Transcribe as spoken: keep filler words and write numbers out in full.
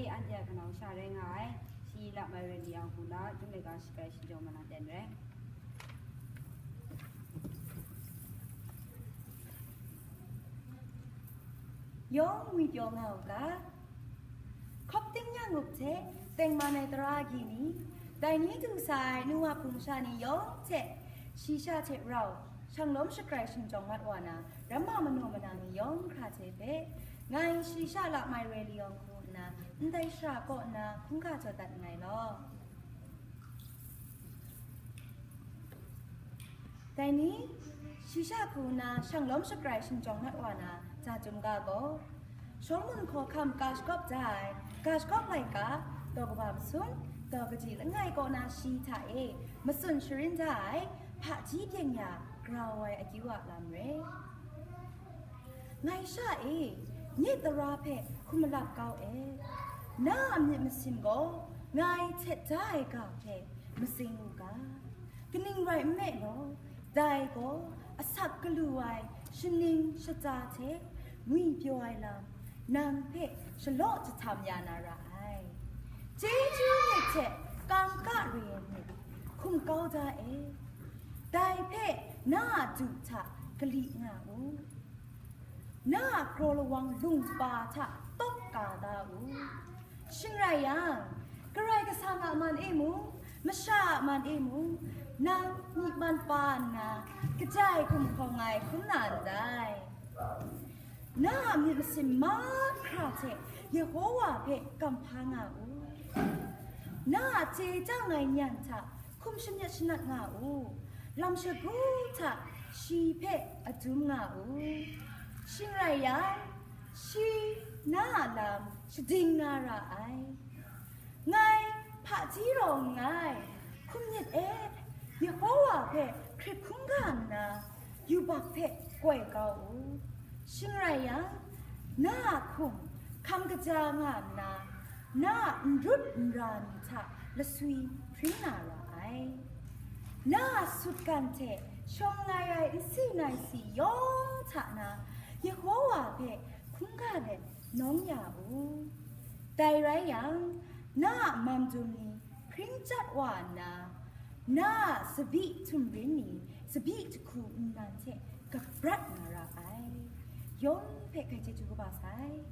Anhte a kanau sha rai nga ai, shi la mai rai li yang hku na, Chyum laika shagai shingjawng malang ten rai. Yawng ngwi pyaw nga u ga, hkawp ting yang up hte tengman ai tara agyi ni, dai ni du sa ai nu wa hpung sha ni yawng hte, shi sha hte rau, shanglawm shakrai shingjawng mat wa na, ramma manaw mana ni yawng hkra hte hpe, ngai shi sha la mai rai li yawng hku nna, ndai shara kaw nna hkungga jaw dat nngai law. Dai ni, shi sha hku nna shanglawm shakrai shingjawng mat wa na, ja Chyum ga gaw, Shawlumon hkawhkam ga shagawp da ai, ga shagawp laika, daw kaba masum, daw kaji langai kaw na shi hta e, matsun sharin da ai, hpaji byeng ya grau ai akyu a lam re. Ngai sha e, nye tara hpe hkum malap kau e, na a myit masin gaw ngai htet da ai ga hpe matsing u ga. Kaning rai nme law, dai gaw asak galu ai shaning shaja hte ngwi pyaw ai lam, nang hpe shalaw jahtam ya na ra ai. Chyeju myit hte kangka re ai myit hkum kau da e, dai hpe na a du hta kali nga u. Na a kraw lawang lungba hta tawk ka da u. Shing rai yang, Karai Kasang a man e mung, masha a man e mung, nang myi man pa nna, kaja ai gumhkawng ai hkrum na ndai. Na a myit masin mahkra hte Yehowa hpe kamhpa nga u. Na a chye chyang ai nyan hta hkum shamyet shanat nga u. Lam shagu hta shi hpe adum nga u. Shing rai yang, shi na a lam shading na ra ai. Ngai hpaji rawng nngai, hkum myit e, Yehowa hpe hkrit hkungga nna, yubak hpe koi kau u. Shing rai yang, na a hkum hkam kaja nga nna, na a n rut n ra ni hta laswi hpring na ra ai. Na a sutgan hte shawng ngai ai nsi nai si yawng hta na, Yehowa hpe hkungga let nawng ya u. Dai rai yang, na a mam dum ni hpring chyat wa nna, na a tsabyi htumrin ni tsabyi jahku nnan hte kaprat na ra ai. Yawng hpe hkai chyeju kaba sai.